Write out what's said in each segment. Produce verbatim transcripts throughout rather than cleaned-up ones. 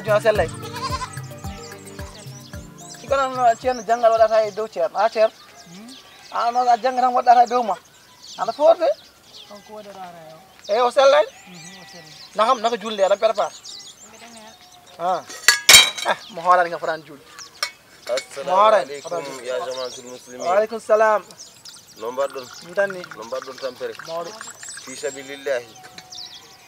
Yo sellay. Si kono no ceerno janngal waɗata e dow ceerno. A ceerno? A no a jannga tan waɗata e dow ma. Aɗa foorde? Kanko waɗata o. E o sellay? Mhm, o sellay. Nakam naka julle aɗa prépare? Mbiɗa neeɗa. Ah. Ah, mo hoorani nga fotani julle. Assalamu alaikum ya jama'atul muslimin. Wa alaikum salam. No mbaɗɗon? Min tan ni. No mbaɗɗon tampere? Mawɗo. Fi sabilillahi.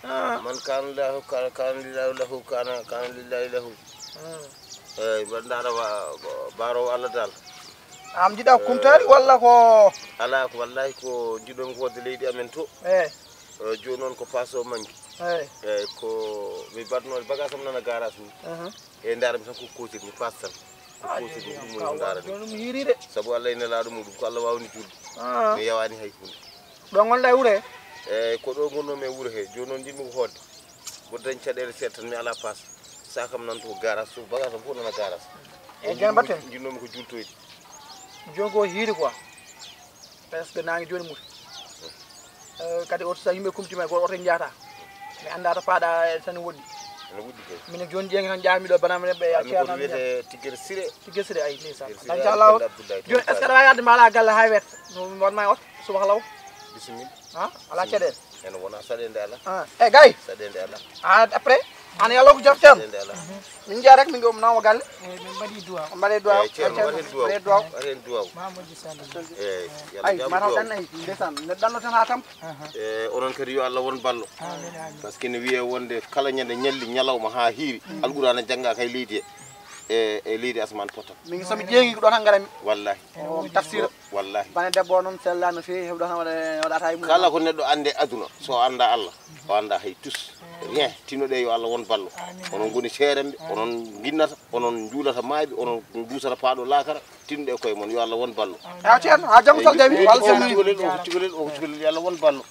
Ah. Man kana lahu kana lillahi lahu kana kana lillahi lahu. Ah. Eyyi, mbaɗa ndaara wa- baarowo Allah dal. Am jiɗa kumtaari walla ko? Ala ko wallahi ko jiɗon ko wadde leydi amen to. Eyyi. Eh, jooni noon ko paso mangi. Eyyi. Eyyi, ko mi mbaɗno bagage am nana garage ni. Aha. E ndaara mi tan ko kotir mi pas tan. Ko kotir mi ɗum woni ndaara ni. Ɗum hiiride. Sabu Allah e nelaaɗo muɗum ko Allah waawni julde. Ah. Mi yawaani hay hunde. Ɗo ngonɗa e wuro he? Eyyi, ko ɗo ngonno mi e wuro he. Jooni noon jiɗmi ko hoodde. Mboɗo dañi caɗeele seeɗa tan mi ala pas. Sakam nan to garage to bagage am fof nana garage. E jan batten. Jinnoomi ko jultoyde. Jogo hiiri quoi. Parce que nangi joni muti. Eh, kadi oto sa yimɓe kumtima ko oto jata. Mi anda to paɗa e tan woɗɗi. Ene woɗɗi kay. Min joni ƴeeŋi tan jaami ɗo bana men ɓe. Ami ko wiyete Tiggere Sire. Tiggere Sire ay ndeysaan. Tiggere Sire. Machallah. Joni est-ce que aɗa wawi adde mala galle ha wet? No wanma e oto subaka law. Bisimilla. Ha? Ala caɗeele. Ene wona saɗede ala. Ah, e gay. Saɗede ala. Ah, après. An yalla ko jaftan. Saɗede ala. Min jeya rek min ɗum nawa galle. Eyi min mbaɗi duwa. Mbaɗe duwa. Eyi ceerno waɗen duwa. Waɗen duwa. Mamoji sall. Eyi. Ay mataw ɗan ay ndesan neɗɗo ɗanno tan ha tampa. E onon kadi yo Allah won ballo. Amin amin. Par ce que ne wiye wonde kala ñande ñalli ñalawma ha hiiri alqurana jannga kay leydi he. E e leydi asman potam. Min somi ƴeeŋi ko ɗo tan ngarami. Wallahi. O tafsir. Wallahi. Bane debbo o noon sella no feewi heɓɗo tan waɗa waɗata e mum. Kala ko neɗɗo ande aduna so o anda Allah o anda hay tus. Rien. Tinoɗe yo Allah won ballo. Onon ngoni seeremɓe onon ginnata onon juulata maaɓe onon duusata paaɗo laakara. Tinɗe koye mon yo Allah won ballo. Ewa ceerno ha janngo sal jawi walla sal cukalel o ko cukalel o ko cukalel yo Allah won ballo.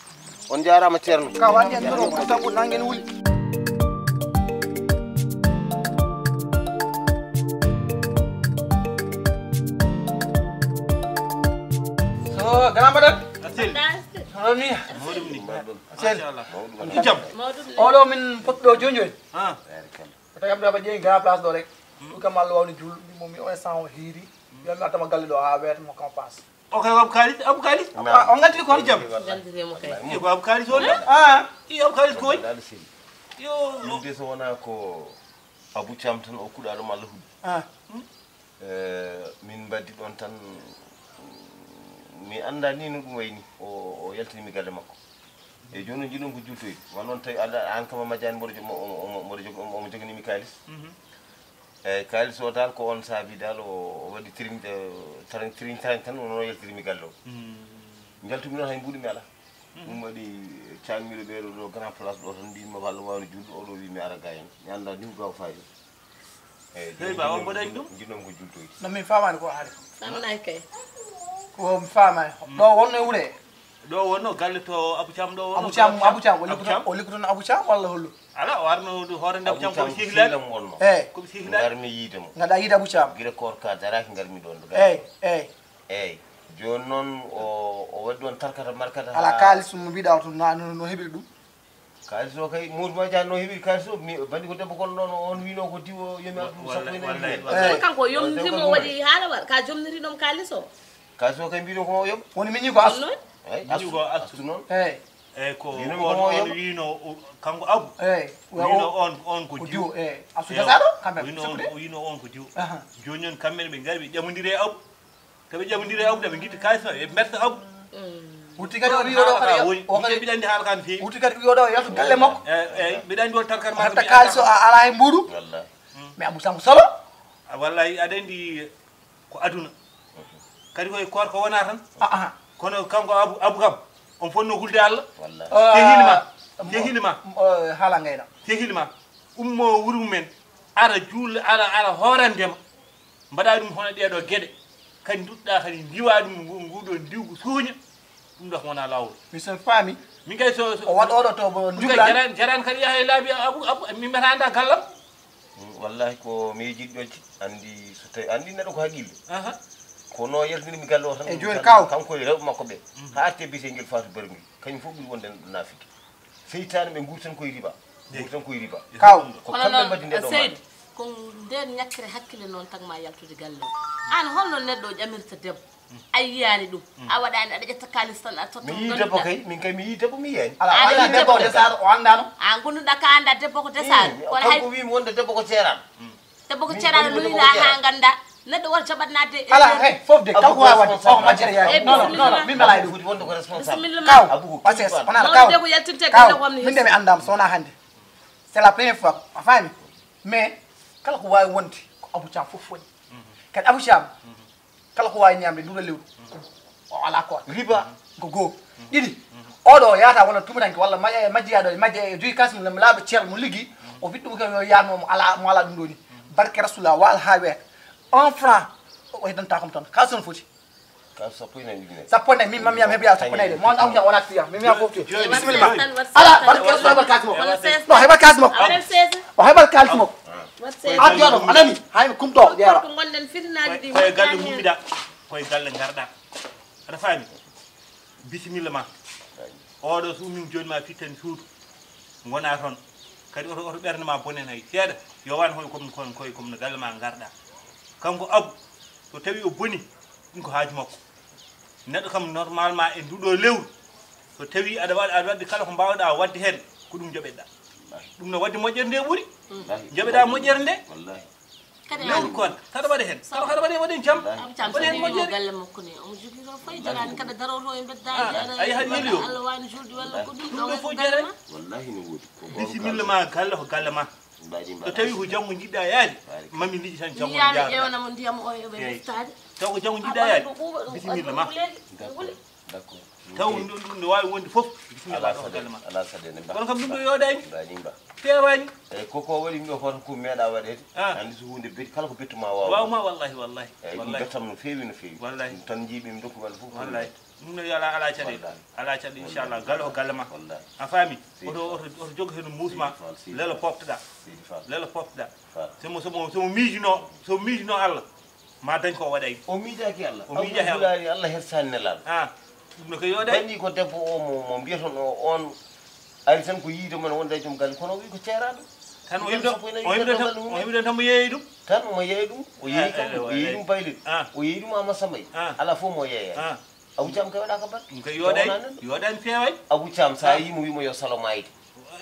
On jaaraama ceerno. Ka wandi en nuro ko tambu nangen wuli. So grand madame. Asil. Sono ni. Modum ni. Asil. Machallah. Jam. Oɗo min potɗo joni joni. Ha. Ko tawi am ɗo ɓe ƴeewi grand place ɗo rek. Ɗum kam Allah wawni jul mo mi o instant o hiiri. Yo mi attama galle ɗo ha weeta mo kam passe. O kay abu kalis abu kalis. O ngaltiri ko jam. Ngaltiri mo kay. Ko abu kalis on. Ah. I abu kalis ko. Yo. Ɗum de so wona ko abu cam tan o kuɗaɗo malla huɗi. Ah. Min mbaddi ɗon tan. Mi annda ni no ɗum wayni o yaltini mi galle makko. E jooni o jiɗon ko jultoyde walla on tawi aɗa an kam a majjani mboɗo jogo omo joganimi kalis. Eyyi kalis o dal ko on saabi dal o waɗi tiriñ tarañ tiriñ tarañ tan wono yaltirimi galle o. Jaltumi noon hay mbuɗumi ala. Ɗum waɗi cagmiɗo ɓeeɗo ɗo grand place ɗo tan mbimi walla wawno julɗo oɗo wi mi ara gayen mi anda ni ko gaw fayi. Eyyi ba on mboɗa ɗum. Jiɗɗon ko jultoyde. No min famani ko haali. Famnaki kay. Ko mi famani ɗo wonno e wuure. Ɗo wonno galle to Abou Thiam ɗo wonno. Abou Thiam Abou Thiam o liggoto o liggoto no Abou Thiam walla hollo. Ala o arno hoore nde Abou Thiam ko sihla. Wonno. Eyyi. Ko sihla. Garmi yiide mo. Ngada yiide Abou Thiam. Gila koor ka daraki garmi ɗon. Eyyi eyyi. Eyyi. Jooni noon o o waɗi ɗon tarkata markata. Ala kalis mo mbiɗa o to no no heɓiri ɗum. Kalis o kay Modou Madiane no heɓiri kalis o mi bandi ko debbo kon ɗon on wino ko diwo yomi addu sappo e nayi. Kanko yomnirimo waɗi haala waɗa ka jomniriɗom kalis o. Kalis o kay mbino ko yoɓ. Woni miñi ko astu. Eyi astu noon. Eyi. Eyi ko on wino kanko abu. Eyi wino on on ko diwo. Eyi astu gasaɗo kamɓe wino on ko diwo. Jooni noon kamɓe ɓe ngari ɓe ƴamodiri e abu. To ɓe ƴamodiri e abu ɓe gitti kalis maɓɓe ɓe mberta abu. Wutti kadi o wi oɗo kadi o kadi mbiɗa andi haala kan feewi. Wutti kadi wi oɗo yaltu galle makko. Eyi mbiɗa andi on tarkar ma hatta kalis o a ala e mbuɗu. Mais abu sanko solo. Wallahi aɗa andi ko aduna. Kadi koye koor ko wona tan. Kono kanko abu abu kam on fonno hulde allah. Sehil ma sehil ma. Haala ngayna sehil ma. Ummo wuro mumen ara juul ara ara hoorandema. Mbaɗa ɗum hono ɗeɗo geɗe kadi duɗɗa kadi ndiwa ɗum nguɗo ndiwgu suuña. Ɗum ɗo ko wona lawol. Mi so faami. Min kay so o waɗoɗo to bo jugla jaran jaran kadi yaha e laabi abu abu min mbata anda gallam. Wallahi ko miijiɗɗo andi so tawi andi neɗɗo ko haqqille. Kono yaltinirmi galle o tan e joni kaw kanko e rewɓe makko ɓe. Ha arte biyetengel fatou barmi kañum fof ɓuri wonde nafiki. Seytane ɓe guurtan koye riba. Guurtan koye riba. Kaw ko kamɓe mbaddi nde ɗo. Ko nden ñakkere hakkille noon tan ma yaltude galle o. Aan holno neɗɗo o ƴamirta debbo? A yiyaani ɗum. A waɗaani, aɗa ƴetta kaalis tan, a totta Mi mo yii ngannduɗaa. Debbo kay, min kay mi yii debbo mi yiyaani. Ala Eɓe ala mbiyi debbo debbo desaaɗo o anndaano. A ngonnduɗaa ka anndaa debbo ko desaaɗo. Kono hay Kanko wiimi wonde debbo ko ceeraaɗo. Debbo ko ceeraaɗo, Debbo luynaa ko haa nganndaa. Neɗɗo wota jaɓat naatde e Ala nder- hey fof de kanko waawi waɗde. O majjere yaay. Non non non non min melaay ɗum. Foti wonde ko responsable. Bisimilla Kaw ma. Abou ko patience kilifa. on ala Mawɗo kaw. De ko yaltinte Kaw galle ko am ne min de mi hirsi. Anndaama so wonaa hannde. C'est la première fois a faami. Mais kala ko waawi wonde ko Abou Thiam fof woni. Kadi Abou Thiam kala ko waawi ñaamde nduɗo lewru o alaa koota. Riba ko goo. Ɗiɗi oɗo yahata wona tumuranke walla majjiyaaɗo e majje e joyi kas mum laaɓa ceer mo liggi o wiɗ ɗum kam yo yaanmo mo alaa mo alaa ɗum ɗo ni. Barke Rasulullah waal haa weeta un franc o heddantaako mo tan kala sono foti. Ka sappo e nayi ujunere. Sappo e nayi min mami yam heɓoya sappo e nayi de mo an awña wona tiya min miya fof tiya. Jooni Bisimilla. tan wat Ala seeɗa barke tan. Rasulullah barkaasi mo. Wala seeɗa. No heɓa kaas makko. Wala seeɗa. O heɓa kaas makko. Wat An jooɗo a nani hay kumto ƴeewa. Ko gonɗen fitinaaji ɗi Koye galle mummiɗa, koye galle ngarɗa. Aɗa faami? Bisimilla ma. Oɗo so ummima jooni ma fittani suudu. Ngona toon. Kadi oto oto ɓernde ma bonen hay seeɗa. Yo wan hoy comme koye comme no galle ma ngarɗa. Kanko Abou so tawi o boni ɗum ko haaju makko. Neɗɗo kam normalement e nduɗo lewru so tawi aɗa waɗa aɗa waɗde kala ko mbawɗa wadde heen ko ɗum joɓeɗa. Ɗum no wadde moƴƴere nde ɓuri. Joɓeɗa moƴƴere nde. Wallahi. Kadi Lewru kon saɗa waɗa heen saɗa saɗa waɗa waɗen jam. Abou Thiam Waɗen so moƴƴere. Galle makko ne omo jogii ɗo fof jarani kadi darooto e mbeddaji. Ayi hannde weli o. Allah wawi julde walla ko ɗum Ɗum ɗo fof jarani. Wallahi no woodi. Ko Bisimilla ma galle ko galle ma. Mbaɗi so tawi ko janngo jiɗɗa yaade mami liƴƴi tan janngo Yiyaami jaarɗa. Ƴeewnamo ndiyam o e ɓe Eyi. Moftaade. Taw ko janngo jiɗɗa yaade. Bisimilla ma. D'accord. D'accord. Taw ɗum ɗum no wawi wonde fof. Bisimilla ma Ala ɗo ko saɗe galle ma. Ala saɗe ne. Kono kam ɗum ɗo yooɗani. Mbaɗi mba. Feewani. Eyi koko waɗi ɗo hoto ko meeɗa waɗede. Ah. Andi so hunde betti kala ko bettuma wawa. Wawma wallahi wallahi. Eyi ɗum Wallahi. bettam no feewi no feewi. Wallahi. Ɗum tan jiiɓimi ɗum ko walla fof. Wallahi. Ɗum no yo ala ala caɗe. Wallahi. Ala caɗe inchallah galle ko galle ma. Wallahi. A faami. Seydi Oto Fall. Oto oto jogo heno muusma. Seydi Fall. Lelo poftoɗa. Seydi Fall. Lelo poftoɗa. Fall. Somo somo somo miijuno somo miijuno Allah. Ma dañ ko waɗay. O miijaaki Allah. O miijaaki Allah. Abdoulaye Allah hersaani nelaaɗo. Ah. Ɗum no ko yooɗay. Banni ko debbo o mo mo mbiyaton o on ari tan ko yiide mon wonde e joom galle kono o wi ko ceeraaɗo. Tan o yimɗo o yimɗo tan o yimɗo tan mo yeeyi ɗum. Tan omo yeeya ɗum o yeeyi Eh, kam eh, o eh, yeeyi eh. ɗum baylit. Ah. O yeeyi ɗum Amadou Samba. Ah. Abou Thiam kay waɗa ka bat. Ɗum ko yooɗay. Yooɗani feeway. Abou Thiam sa yii mo wi mo yo salo maayde.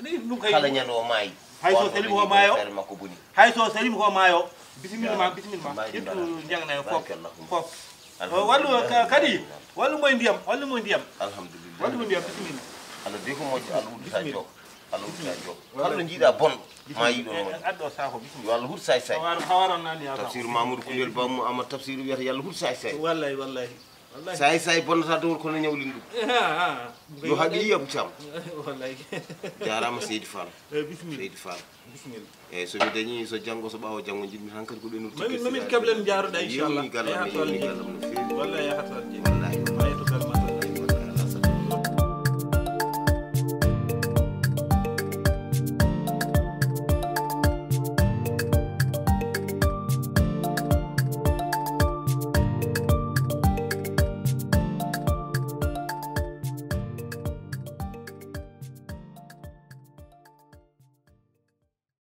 Ni ɗum kay. Kala ñande o maayi. Hay so sali ko maayo. Feere makko boni. Hay so sali ko maayo. Bisimilla ma bisimilla ma. Ittu jaganayo fof. Fof. Wallu kadi wallu moy ndiyam wallu moy ndiyam. Alhamdulillah. Wallu moy ndiyam bisimilla. Allah de ko moƴƴo Allah uddita jok. Allah uddita jok. Kala ɗo jiiɗa bonɗo ma yiɗo moƴƴo. Addo sako bisimilla. Yo Allah huut say say. Hawaran nani ya. Tafsir Mamoudou Koundel Bamou Amadou Tafsir wiyata yo Allah huut say say. Wallay wallay. Say say bonnata dowr kono ñawlin ɗum. Yo haqqi yi Abou Thiam. Wallay. Jarama Seydi Fall. Eh, bisimilla. Seydi Fall. Bisimilla. Eyyi somi dañi so janggo so ɓawo janggo jiɗmi hankadi ko ɓe noddi. Mamin mamin keblen jaruɗa inchallah. Yewni galle men yewni galle men no feewi. Wallay yahat tan jeeyi. Wallahi. Mayto galle ma.